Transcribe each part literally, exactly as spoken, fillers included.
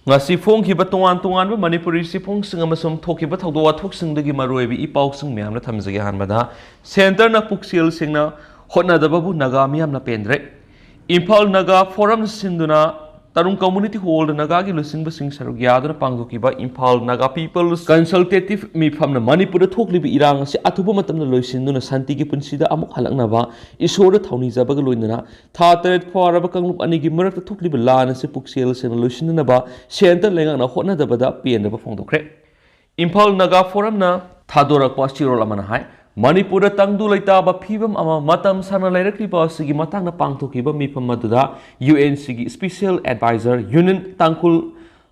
ꯉꯁꯤ ꯐꯣꯡꯈꯤꯕ ꯇꯣꯉꯥꯟ ꯇꯣꯉꯥꯟꯕ ꯃꯅꯤꯄꯨꯔꯤ ꯆꯦꯐꯣꯡꯁꯤꯡ ꯑꯃꯁꯨꯡ ꯊꯣꯛꯈꯤꯕ ꯊꯧꯗꯣꯛ ꯋꯥꯊꯣꯛꯁꯤꯡꯗꯒꯤ ꯃꯔꯨꯑꯣꯏꯕ ꯏ ꯄꯥꯎꯁꯤꯡ ꯃꯌꯥꯝꯅ ꯊꯝꯖꯒꯦ꯫ ꯑꯍꯥꯟꯕꯗ, ꯁꯦꯟꯇꯔꯅ ꯄꯨꯛꯆꯦꯜ ꯁꯦꯡꯅ ꯍꯣꯠꯅꯗꯕꯕꯨ ꯅꯥꯒꯥ ꯃꯤꯌꯥꯝꯅ ꯄꯦꯟꯗ꯭ꯔꯦ꯫ ꯏꯝꯐꯥꯜ ꯅꯥꯒꯥ ꯐꯣꯔꯝ ꯁꯤꯟꯗꯨꯅ ꯇꯔꯨꯡ ꯀꯝꯃꯨꯅꯤꯇꯤ ꯍꯣꯜꯗ ꯅꯥꯒꯥꯒꯤ ꯂꯨꯆꯤꯡꯕꯁꯤꯡ ꯁꯔꯨꯛ ꯌꯥꯗꯨꯅ ꯄꯥꯡꯊꯣꯛꯈꯤꯕ ꯏꯝꯐꯥꯜ ꯅꯥꯒꯥ ꯄꯤꯄꯜꯁ ꯀꯟꯁꯜꯇꯦꯇꯤꯚ ꯃꯤꯐꯝꯅ ꯃꯅꯤꯄꯨꯔꯗ ꯊꯣꯛꯂꯤꯕ ꯏꯔꯥꯡ ꯑꯁꯤ ꯑꯊꯨꯕ ꯃꯇꯝꯗ ꯂꯣꯏꯁꯤꯟꯗꯨꯅ ꯁꯥꯟꯇꯤꯒꯤ ꯄꯨꯟꯁꯤꯗ ꯑꯃꯨꯛ ꯍꯜꯂꯛꯅꯕ ꯏꯁꯣꯔꯗ ꯊꯧꯅꯤꯖꯕꯒ ꯂꯣꯏꯅꯅ ꯊꯥ ꯇꯔꯦꯠ ꯐꯥꯔꯕ ꯀꯥꯡꯂꯨꯞ ꯑꯅꯤꯒꯤ ꯃꯔꯛꯇ ꯊꯣꯛꯂꯤꯕ ꯂꯥꯟ ꯑꯁꯤ ꯄꯨꯛꯆꯦꯜ ꯁꯦꯡꯅ ꯂꯣꯏꯁꯤꯟꯅꯅꯕ ꯁꯦꯟꯇꯔ ꯂꯩꯉꯥꯛꯅ ꯍꯣꯠꯅꯗꯕꯗ ꯄꯦꯟꯗꯕ ꯐꯣꯡꯗꯣꯛꯈ꯭ꯔꯦ꯫ ꯏꯝꯐꯥꯜ ꯅꯥꯒꯥ ꯐꯣꯔꯝꯅ ꯊꯥꯗꯣꯔꯛꯄ ꯆꯦꯔꯣꯜ ꯑꯃꯅ ꯍꯥꯏ, ꯃꯅꯤꯄꯨꯔꯗ ꯇꯪꯗꯨ ꯂꯩꯇꯥꯕ ꯐꯤꯕꯝ ꯑꯃ ꯃꯇꯝ ꯁꯥꯡꯅ ꯂꯩꯔꯛꯂꯤꯕ ꯑꯁꯤꯒꯤ ꯃꯇꯥꯡꯗ ꯄꯥꯡꯊꯣꯛꯈꯤꯕ ꯃꯤꯐꯝ ꯑꯗꯨꯗ ꯌꯨ ꯑꯦꯟ ꯁꯤꯒꯤ special adviser, union Tangkhul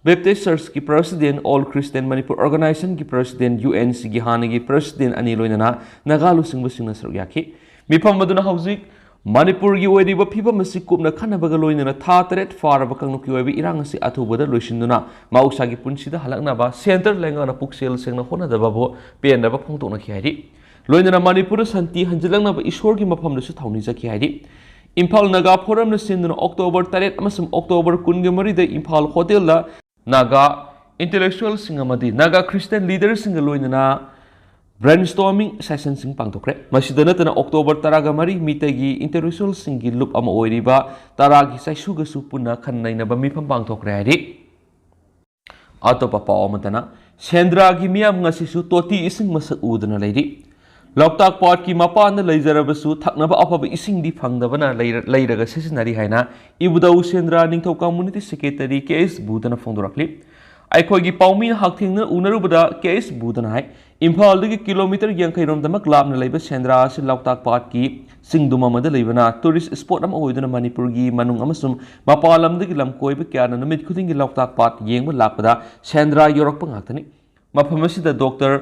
Baptist ꯆꯔꯆꯀꯤ ꯄ꯭ꯔꯁꯤꯗꯦꯟ, ꯑꯣꯜ ꯈ꯭ꯔꯤꯁꯇꯤꯌꯟ ꯃꯅꯤꯄꯨꯔ ꯑꯣꯔꯒꯅꯥꯏꯖꯦꯁꯟꯒꯤ ꯄ꯭ꯔꯁꯤꯗꯦꯟ, ꯌꯨ ꯑꯦꯟ ꯁꯤꯒꯤ ꯍꯥꯟꯅꯒꯤ ꯄ꯭ꯔꯁꯤꯗꯦꯟ ꯑꯅꯤ ꯂꯣꯏꯅꯅ ꯅꯥꯒꯥ ꯂꯨꯆꯤꯡꯕꯁꯤꯡꯅ ꯁꯔꯨꯛ ꯌꯥꯈꯤ꯫ ꯃꯤꯐꯝ ꯑꯗꯨꯅ ꯍꯧꯖꯤꯛ ꯃꯅꯤꯄꯨꯔꯒꯤ ꯑꯣꯏꯔꯤꯕ ꯐꯤꯕꯝ ꯑꯁꯤ ꯀꯨꯞꯅ ꯈꯟꯅꯕꯒ ꯂꯣꯏꯅꯅ ꯊꯥ ꯇꯔꯦꯠ ꯐꯥꯔꯕ ꯀꯥꯡꯂꯨꯞꯀꯤ ꯑꯣꯏꯕ ꯏꯔꯥꯡ ꯑꯁꯤ ꯑꯊꯨꯕꯗ ꯂꯣꯏꯁꯤꯟꯗꯨꯅ ꯃꯍꯧꯁꯥꯒꯤ ꯄꯨꯟꯁꯤꯗ ꯍꯜꯂꯛꯅꯕ ꯁꯦꯟꯇꯔ ꯂꯩꯉꯥꯛꯅ ꯄꯨꯛꯆꯦꯜ ꯁꯦꯡꯅ ꯍꯣꯠꯅꯗꯕꯕꯨ ꯄꯦꯟꯗꯕ ꯐꯣꯡꯗꯣꯛꯅꯈꯤ ꯍꯥꯏꯔꯤ꯫ ꯂꯣꯏꯅꯅ ꯃꯅꯤꯄꯨꯔꯗ ꯁꯥꯟꯇꯤ ꯍꯟꯖꯤꯜꯂꯛꯅꯕ ꯏꯁꯣꯔꯒꯤ ꯃꯐꯝꯗꯁꯨ ꯊꯧꯅꯤꯖꯈꯤ ꯍꯥꯏꯔꯤ꯫ ꯏꯝꯐꯥꯜ ꯅꯥꯒꯥ ꯐꯣꯔꯝꯅ ꯁꯤꯟꯗꯨꯅ ꯑꯣꯛꯇꯣꯕꯔ ꯇꯔꯦꯠ ꯑꯃꯁꯨꯡ ꯑꯣꯛꯇꯣꯕꯔ ꯀꯨꯟꯒ ꯃꯔꯤꯗ ꯏꯝꯐꯥꯜ ꯍꯣꯇꯦꯜꯗ ꯅꯥꯒꯥ ꯏꯟꯇꯦꯂꯦꯛꯆꯨꯋꯦꯜꯁꯤꯡ ꯑꯃꯗꯤ ꯅꯥꯒꯥ ꯈ꯭ꯔꯤꯁꯇꯤꯌꯟ ꯂꯤꯗꯔꯁꯤꯡꯒ ꯂꯣꯏꯅꯅ ꯕ꯭ꯔꯦꯟꯁ꯭ꯇꯣꯔꯃꯤꯡ ꯁꯦꯁꯟꯁꯤꯡ ꯄꯥꯡꯊꯣꯛꯈ꯭ꯔꯦ꯫ ꯃꯁꯤꯗ ꯅꯠꯇꯅ ꯑꯣꯛꯇꯣꯕꯔ ꯇꯔꯥꯒ ꯃꯔꯤ ꯃꯤꯇꯩꯒꯤ ꯏꯟꯇꯦꯂꯦꯛꯆꯨꯋꯦꯜꯁꯤꯡꯒꯤ ꯂꯨꯞ ꯑꯃ ꯑꯣꯏꯔꯤꯕ ꯇꯔꯥꯒꯤ ꯆꯩꯁꯨꯒꯁꯨ ꯄꯨꯟꯅ ꯈꯟ ꯅꯩꯅꯕ ꯃꯤꯐꯝ ꯄꯥꯡꯊꯣꯛꯈ꯭ꯔꯦ ꯍꯥꯏꯔꯤ꯫ ꯑꯇꯣꯞꯄ ꯄꯥꯎ ꯑꯃꯗꯅ, ꯁꯦꯟꯗ꯭ꯔꯥꯒꯤ ꯃꯤꯌꯥꯝ ꯉꯁꯤꯁꯨ ꯇꯣꯇꯤ ꯏꯁꯤꯡ ꯃꯁꯛ ꯎꯗꯅ ꯂꯩꯔꯤ꯫ ꯂꯣꯛꯇꯥꯛ ꯄꯥꯠꯀꯤ ꯃꯄꯥꯟꯗ ꯂꯩꯖꯔꯕꯁꯨ ꯊꯛꯅꯕ ꯑꯐꯕ ꯏꯁꯤꯡꯗꯤ ꯐꯪꯗꯕꯅ ꯂꯩꯔ-, ꯂꯩꯔꯒ ꯁꯤꯖꯤꯟꯅꯔꯤ ꯍꯥꯏꯅ ꯏꯕꯨꯙꯧ ꯁꯦꯟꯗ꯭ꯔꯥ ꯅꯤꯡꯊꯧ ꯀꯝꯃꯨꯅꯤꯇꯤ ꯁꯦꯀ꯭ꯔꯦꯇꯔꯤ ꯀꯦ ꯑꯦꯁ ꯕꯨꯙꯅ ꯐꯣꯡꯗꯣꯔꯛꯂꯤ꯫ ꯑꯩꯈꯣꯏꯒꯤ ꯄꯥꯎꯃꯤꯅ ꯍꯛꯊꯦꯡꯅꯅ ꯎꯅꯔꯨꯕꯗ ꯀꯦ ꯑꯦꯁ ꯕꯨꯙꯅ ꯍꯥꯏ, ꯏꯝꯐꯥꯜꯗꯒꯤ ꯀꯤꯂꯣꯃꯤꯇꯔ ꯌꯥꯡꯈꯩ ꯔꯣꯝꯗꯃꯛ ꯂꯥꯞꯅ ꯂꯩꯕ ꯁꯦꯟꯗ꯭ꯔꯥ ꯑꯁꯤ ꯂꯣꯛꯇꯥꯛ ꯄꯥꯠꯀꯤ ꯆꯤꯡꯗꯨꯝ ꯑꯃꯗ ꯂꯩꯕꯅ ꯇꯨꯔꯤꯁ ꯁ꯭ꯄꯣꯠ ꯑꯃ ꯑꯣꯏꯗꯨꯅ ꯃꯅꯤꯄꯨꯔꯒꯤ ꯃꯅꯨꯡ ꯑꯃꯁꯨꯡ ꯃꯄꯥꯟ ꯂꯝꯗꯒꯤ ꯂꯝ ꯀꯣꯏꯕ ꯀꯌꯥꯅ ꯅꯨꯃꯤꯠ ꯈꯨꯗꯤꯡꯒꯤ ꯂꯣꯛꯇꯥꯛ ꯄꯥꯠ ꯌꯦꯡꯕ ꯂꯥꯛꯄꯗ ꯁꯦꯟꯗ꯭ꯔꯥ ꯌꯧꯔꯛꯄ ꯉꯥꯛꯇꯅꯤ꯫ ꯃꯐꯝ ꯑꯁꯤꯗ ꯗꯣꯛꯇꯔ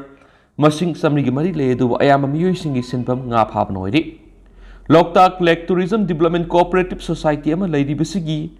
ꯃꯁꯤꯡ ꯆꯥꯃꯔꯤꯒ ꯃꯔꯤ ꯂꯩ, ꯑꯗꯨꯕꯨ ꯑꯌꯥꯝꯕ ꯃꯤꯑꯣꯏꯁꯤꯡꯒꯤ ꯁꯤꯟꯐꯝ ꯉꯥ ꯐꯥꯕꯅ ꯑꯣꯏꯔꯤ꯫ ꯂꯣꯛꯇꯥꯛ ꯂꯦꯛ ꯇꯨꯔꯤꯖꯝ ꯗꯤꯕꯂꯞꯃꯦꯟ ꯀꯣꯑꯣꯄꯔꯦꯇꯤꯚ ꯁꯣꯁꯥꯏꯇꯤ ꯑꯃ ꯂꯩꯔꯤꯕꯁꯤꯒꯤ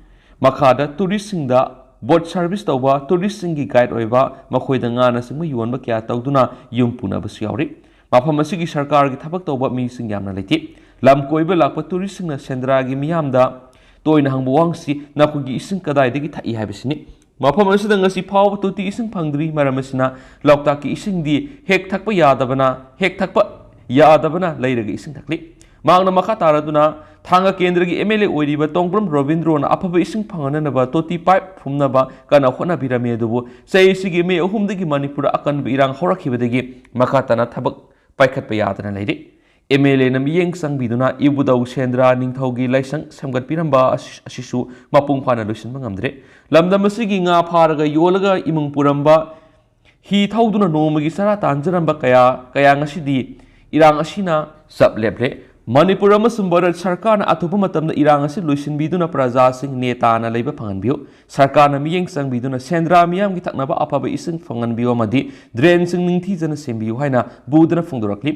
ꯃꯈꯥꯗ ꯇꯨꯔꯤꯁꯁꯤꯡꯗ ꯕꯣꯠ ꯁꯔꯚꯤꯁ ꯇꯧꯕ, ꯇꯨꯔꯤꯁꯁꯤꯡꯒꯤ ꯒꯥꯏꯗ ꯑꯣꯏꯕ, ꯃꯈꯣꯏꯗ ꯉꯥꯅꯆꯤꯡꯕ ꯌꯣꯟꯕ ꯀꯌꯥ ꯇꯧꯗꯨꯅ ꯌꯨꯝ ꯄꯨꯅꯕꯁꯨ ꯌꯥꯎꯔꯤ꯫ ꯃꯐꯝ ꯑꯁꯤꯒꯤ ꯁꯔꯀꯥꯔꯒꯤ ꯊꯕꯛ ꯇꯧꯕ ꯃꯤꯁꯤꯡ ꯌꯥꯝꯅ ꯂꯩꯇꯦ꯫ ꯂꯝ ꯀꯣꯏꯕ ꯂꯥꯛꯄ ꯇꯨꯔꯤꯁꯁꯤꯡꯅ ꯁꯦꯟꯗ꯭ꯔꯥꯒꯤ ꯃꯤꯌꯥꯝꯗ ꯇꯣꯏꯅ ꯍꯪꯕ ꯋꯥꯍꯪꯁꯤ ꯅꯈꯣꯏꯒꯤ ꯏꯁꯤꯡ ꯀꯗꯥꯏꯗꯒꯤ ꯊꯛꯏ ꯍꯥꯏꯕꯁꯤꯅꯤ꯫ ꯃꯐꯝ ꯑꯁꯤꯗ ꯉꯁꯤ ꯐꯥꯎꯕ ꯇꯣꯇꯤ ꯏꯁꯤꯡ ꯐꯪꯗ꯭ꯔꯤ꯫ ꯃꯔꯝ ꯑꯁꯤꯅ ꯂꯣꯛꯇꯥꯛꯀꯤ ꯏꯁꯤꯡꯗꯤ ꯍꯦꯛ ꯊꯛꯄ ꯌꯥꯗꯕꯅ, ꯍꯦꯛ ꯊꯛꯄ ꯌꯥꯗꯕꯅ ꯂꯩꯔꯒ ꯏꯁꯤꯡ ꯊꯛꯂꯤ꯫ ꯃꯍꯥꯛꯅ ꯃꯈꯥ ꯇꯥꯔꯗꯨꯅ ꯊꯥꯡꯒ ꯀꯦꯟꯗ꯭ꯔꯒꯤ ꯑꯦꯝ ꯑꯦꯜ ꯑꯦ ꯑꯣꯏꯔꯤꯕ ꯇꯣꯡꯕ꯭ꯔꯝ ꯔꯣꯕꯤꯟꯗ꯭ꯔꯣꯅ ꯑꯐꯕ ꯏꯁꯤꯡ ꯐꯪꯍꯟꯅꯅꯕ ꯇꯣꯇꯤ ꯄꯥꯏꯞ ꯐꯨꯝꯅꯕ ꯀꯟꯅ ꯍꯣꯠꯅꯕꯤꯔꯝꯃꯤ, ꯑꯗꯨꯕꯨ ꯆꯍꯤꯁꯤꯒꯤ ꯃꯦ ꯑꯍꯨꯝꯗꯒꯤ ꯃꯅꯤꯄꯨꯔꯗ ꯑꯀꯟꯕ ꯏꯔꯥꯡ ꯍꯧꯔꯛꯈꯤꯕꯗꯒꯤ ꯃꯈꯥ ꯇꯥꯅ ꯊꯕꯛ ꯄꯥꯏꯈꯠꯄ ꯌꯥꯗꯅ ꯂꯩꯔꯤ꯫ ꯑꯦꯝ ꯑꯦꯜ ꯑꯦꯅ ꯃꯤꯠꯌꯦꯡ ꯆꯪꯕꯤꯗꯨꯅ ꯏꯕꯨꯙꯧ ꯁꯦꯟꯗ꯭ꯔꯥ ꯅꯤꯡꯊꯧꯒꯤ ꯂꯥꯏꯁꯪ ꯁꯦꯝꯒꯠꯄꯤꯔꯝꯕ ꯑꯁꯤ-, ꯑꯁꯤꯁꯨ ꯃꯄꯨꯡ ꯐꯥꯅ ꯂꯣꯏꯁꯤꯟꯕ ꯉꯝꯗ꯭ꯔꯦ꯫ ꯂꯝꯗꯝ ꯑꯁꯤꯒꯤ ꯉꯥ ꯐꯥꯔꯒ ꯌꯣꯜꯂꯒ ꯏꯃꯨꯡ ꯄꯨꯔꯝꯕ, ꯍꯤ ꯊꯧꯗꯨꯅ ꯅꯣꯡꯃꯒꯤ ꯆꯔꯥ ꯇꯥꯟꯖꯔꯝꯕ ꯀꯌꯥ, ꯀꯌꯥ ꯉꯁꯤꯗꯤ ꯏꯔꯥꯡ ꯑꯁꯤꯅ ꯆꯞ ꯂꯦꯞꯂꯦ꯫ ꯃꯅꯤꯄꯨꯔ ꯑꯃꯁꯨꯡ ꯚꯥꯔꯠ ꯁꯔꯀꯥꯔꯅ ꯑꯊꯨꯕ ꯃꯇꯝꯗ ꯏꯔꯥꯡ ꯑꯁꯤ ꯂꯣꯏꯁꯤꯟꯕꯤꯗꯨꯅ ꯄ꯭ꯔꯖꯥꯁꯤꯡ ꯅꯦꯇꯥꯅ ꯂꯩꯕ ꯐꯪꯍꯟꯕꯤꯌꯨ꯫ ꯁꯔꯀꯥꯔꯅ ꯃꯤꯠꯌꯦꯡ ꯆꯪꯕꯤꯗꯨꯅ ꯁꯦꯟꯗ꯭ꯔꯥ ꯃꯤꯌꯥꯝꯒꯤ ꯊꯛꯅꯕ ꯑꯐꯕ ꯏꯁꯤꯡ ꯐꯪꯍꯟꯕꯤꯌꯨ ꯑꯃꯗꯤ ꯗ꯭ꯔꯦꯟꯁꯤꯡ ꯅꯤꯡꯊꯤꯖꯅ ꯁꯦꯝꯕꯤꯌꯨ ꯍꯥꯏꯅ ꯕꯨꯙꯅ ꯐꯣꯡꯗꯣꯔꯛꯂꯤ꯫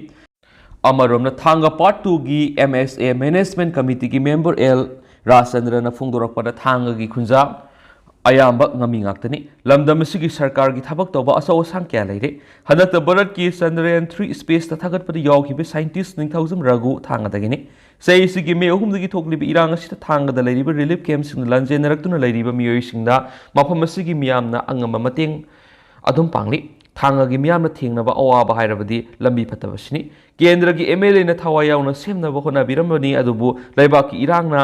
ꯑꯃꯔꯣꯝꯗ ꯊꯥꯡꯒ ꯄꯥꯔꯠ ꯇꯨꯒꯤ ꯑꯦꯝ ꯑꯦꯁ ꯑꯦ ꯃꯦꯅꯦꯖꯃꯦꯟ ꯀꯃꯤꯇꯤꯒꯤ ꯃꯦꯝꯕꯔ ꯑꯦꯜ ꯔꯥꯖꯆꯟꯗ꯭ꯔꯅ ꯐꯣꯡꯗꯣꯔꯛꯄꯗ ꯊꯥꯡꯒꯒꯤ ꯈꯨꯟꯖꯥ ꯑꯌꯥꯝꯕ ꯉꯥꯃꯤ ꯉꯥꯛꯇꯅꯤ꯫ ꯂꯝꯗꯝ ꯑꯁꯤꯒꯤ ꯁꯔꯀꯥꯔꯒꯤ ꯊꯕꯛ ꯇꯧꯕ ꯑꯆꯧ ꯑꯁꯥꯡ ꯀꯌꯥ ꯂꯩꯔꯦ꯫ ꯍꯟꯗꯛꯇ ꯚꯥꯔꯠꯀꯤ ꯆꯟꯗ꯭ꯔꯌꯥꯟ ꯊ꯭ꯔꯤ ꯁ꯭ꯄꯦꯁꯇ ꯊꯥꯒꯠꯄꯗ ꯌꯥꯎꯈꯤꯕ ꯁꯥꯏꯟꯇꯤꯁ ꯅꯤꯡꯊꯧꯖꯝ ꯔꯘꯨ ꯊꯥꯡꯒꯗꯒꯤꯅꯤ꯫ ꯆꯍꯤꯁꯤꯒꯤ ꯃꯦ ꯑꯍꯨꯝꯗꯒꯤ ꯊꯣꯛꯂꯤꯕ ꯏꯔꯥꯡ ꯑꯁꯤꯗ ꯊꯥꯡꯒꯗ ꯂꯩꯔꯤꯕ ꯔꯤꯂꯤꯐ ꯀꯦꯝꯞꯁꯤꯡꯗ ꯂꯥꯟꯖꯦꯟꯅꯔꯛꯇꯨꯅ ꯂꯩꯔꯤꯕ ꯃꯤꯑꯣꯏꯁꯤꯡꯗ ꯃꯐꯝ ꯑꯁꯤꯒꯤ ꯃꯤꯌꯥꯝꯅ ꯑꯉꯝꯕ ꯃꯇꯦꯡ ꯑꯗꯨꯝ ꯄꯥꯡꯂꯤ꯫ ꯊꯥꯡꯒꯒꯤ ꯃꯤꯌꯥꯝꯅ ꯊꯦꯡꯅꯕ ꯑꯋꯥꯕ ꯍꯥꯏꯔꯕꯗꯤ ꯂꯝꯕꯤ ꯐꯠꯇꯕꯁꯤꯅꯤ꯫ ꯀꯦꯟꯗ꯭ꯔꯒꯤ ꯑꯦꯝ ꯑꯦꯜ ꯑꯦꯅ ꯊꯋꯥꯏ ꯌꯥꯎꯅ ꯁꯦꯝꯅꯕ ꯍꯣꯠꯅꯕꯤꯔꯝꯕꯅꯤ, ꯑꯗꯨꯕꯨ ꯂꯩꯕꯥꯛꯀꯤ ꯏꯔꯥꯡꯅ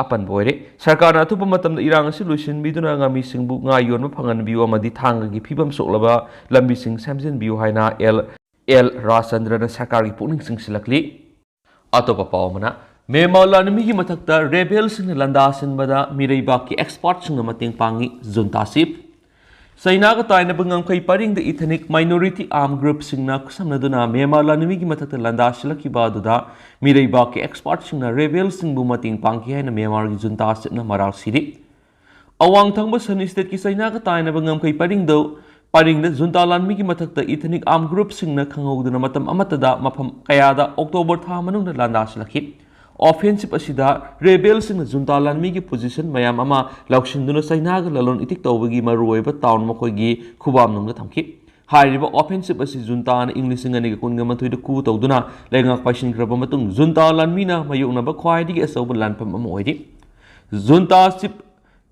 ꯑꯄꯟꯕ ꯑꯣꯏꯔꯦ꯫ ꯁꯔꯀꯥꯔꯅ ꯑꯊꯨꯕ ꯃꯇꯝꯗ ꯏꯔꯥꯡ ꯑꯁꯤ ꯂꯣꯏꯁꯤꯟꯕꯤꯗꯨꯅ ꯉꯥꯃꯤꯁꯤꯡꯕꯨ ꯉꯥ ꯌꯣꯟꯕ ꯐꯪꯍꯟꯕꯤꯌꯨ ꯑꯃꯗꯤ ꯊꯥꯡꯒꯒꯤ ꯐꯤꯕꯝ ꯁꯣꯛꯂꯕ ꯂꯝꯕꯤꯁꯤꯡ ꯁꯦꯝꯖꯤꯟꯕꯤꯌꯨ ꯍꯥꯏꯅ ꯑꯦꯜ, ꯑꯦꯜ ꯔꯥꯖꯆꯟꯗ꯭ꯔꯅ ꯁꯔꯀꯥꯔꯒꯤ ꯄꯨꯛꯅꯤꯡ ꯆꯤꯡꯁꯤꯜꯂꯛꯂꯤ꯫ ꯑꯇꯣꯞꯄ ꯄꯥꯎ ꯑꯃꯅ, ꯃ꯭ꯌꯥꯟꯃꯥꯔ ꯂꯥꯟꯃꯤꯒꯤ ꯃꯊꯛꯇ ꯔꯦꯕꯦꯜꯁꯤꯡꯅ ꯂꯥꯟꯗꯥꯁꯤꯟꯕꯗ ꯃꯤꯔꯩꯕꯥꯛꯀꯤ ꯑꯦꯛꯁꯄꯥꯔꯠꯁꯤꯡꯅ ꯃꯇꯦꯡ ꯄꯥꯡꯉꯤ, ꯖꯨꯟꯇꯥ ꯆꯤꯐ꯫ ꯆꯩꯅꯥꯒ ꯇꯥꯏꯅꯕ ꯉꯝꯈꯩ ꯄꯔꯤꯡꯗ ꯏꯊꯅꯤꯛ ꯃꯥꯏꯅꯣꯔꯤꯇꯤ ꯑꯥꯔꯝ ꯒ꯭ꯔꯨꯞꯁꯤꯡꯅ ꯈꯨꯠꯁꯝꯅꯗꯨꯅ ꯃ꯭ꯌꯥꯟꯃꯥꯔ ꯂꯥꯟꯃꯤꯒꯤ ꯃꯊꯛꯇ ꯂꯥꯟꯗꯥꯁꯤꯜꯂꯛꯈꯤꯕ ꯑꯗꯨꯗ ꯃꯤꯔꯩꯕꯥꯛꯀꯤ ꯑꯦꯛꯁꯄꯥꯔꯠꯁꯤꯡꯅ ꯔꯦꯕꯦꯜꯁꯤꯡꯕꯨ ꯃꯇꯦꯡ ꯄꯥꯡꯈꯤ ꯍꯥꯏꯅ ꯃ꯭ꯌꯥꯟꯃꯥꯔꯒꯤ ꯖꯨꯟꯇꯥ ꯆꯤꯐꯅ ꯃꯔꯥꯜ ꯁꯤꯔꯤ꯫ ꯑꯋꯥꯡ ꯊꯪꯕ ꯁꯟ ꯁ꯭ꯇꯦꯠꯀꯤ ꯆꯩꯅꯥꯒ ꯇꯥꯏꯅꯕ ꯉꯝꯈꯩ ꯄꯔꯤꯡꯗ, ꯄꯔꯤꯡꯗ ꯖꯨꯟꯇꯥ ꯂꯥꯟꯃꯤꯒꯤ ꯃꯊꯛꯇ ꯏꯊꯅꯤꯛ ꯑꯥꯔꯝ ꯒ꯭ꯔꯨꯞꯁꯤꯡꯅ ꯈꯪꯍꯧꯗꯅ ꯃꯇꯝ ꯑꯃꯠꯇꯗ ꯃꯐꯝ ꯀꯌꯥꯗ ꯑꯣꯛꯇꯣꯕꯔ ꯊꯥ ꯃꯅꯨꯡꯗ ꯂꯥꯟꯗꯥꯁꯤꯜꯂꯛꯈꯤ꯫ ꯑꯣꯐꯦꯟꯁꯤꯞ ꯑꯁꯤꯗ ꯔꯦꯕꯦꯜꯁꯤꯡꯅ ꯖꯨꯟꯇꯥ ꯂꯥꯟꯃꯤꯒꯤ ꯄꯣꯖꯤꯁꯟ ꯃꯌꯥꯝ ꯑꯃ ꯂꯧꯁꯤꯟꯗꯨꯅ ꯆꯩꯅꯥꯒ ꯂꯂꯣꯟ ꯏꯇꯤꯛ ꯇꯧꯕꯒꯤ ꯃꯔꯨꯑꯣꯏꯕ ꯇꯥꯎꯟ ꯃꯈꯣꯏꯒꯤ ꯈꯨꯕꯥꯝꯅꯨꯡꯗ ꯊꯝꯈꯤ꯫ ꯍꯥꯏꯔꯤꯕ ꯑꯣꯐꯦꯟꯁꯤꯞ ꯑꯁꯤ ꯖꯨꯟꯇꯥꯅ ꯏꯪ ꯂꯤꯁꯤꯡ ꯑꯅꯤꯒ ꯀꯨꯟꯒ ꯃꯥꯊꯣꯏꯗ ꯀꯨ ꯇꯧꯗꯨꯅ ꯂꯩꯉꯥꯛ ꯄꯥꯏꯁꯤꯟꯈ꯭ꯔꯕ ꯃꯇꯨꯡ ꯖꯨꯟꯇꯥ ꯂꯥꯟꯃꯤꯅ ꯃꯥꯌꯣꯛꯅꯕ ꯈ꯭ꯋꯥꯏꯗꯒꯤ ꯑꯆꯧꯕ ꯂꯥꯟꯐꯝ ꯑꯃ ꯑꯣꯏꯔꯤ꯫ ꯖꯨꯟꯇꯥ ꯆꯤꯐ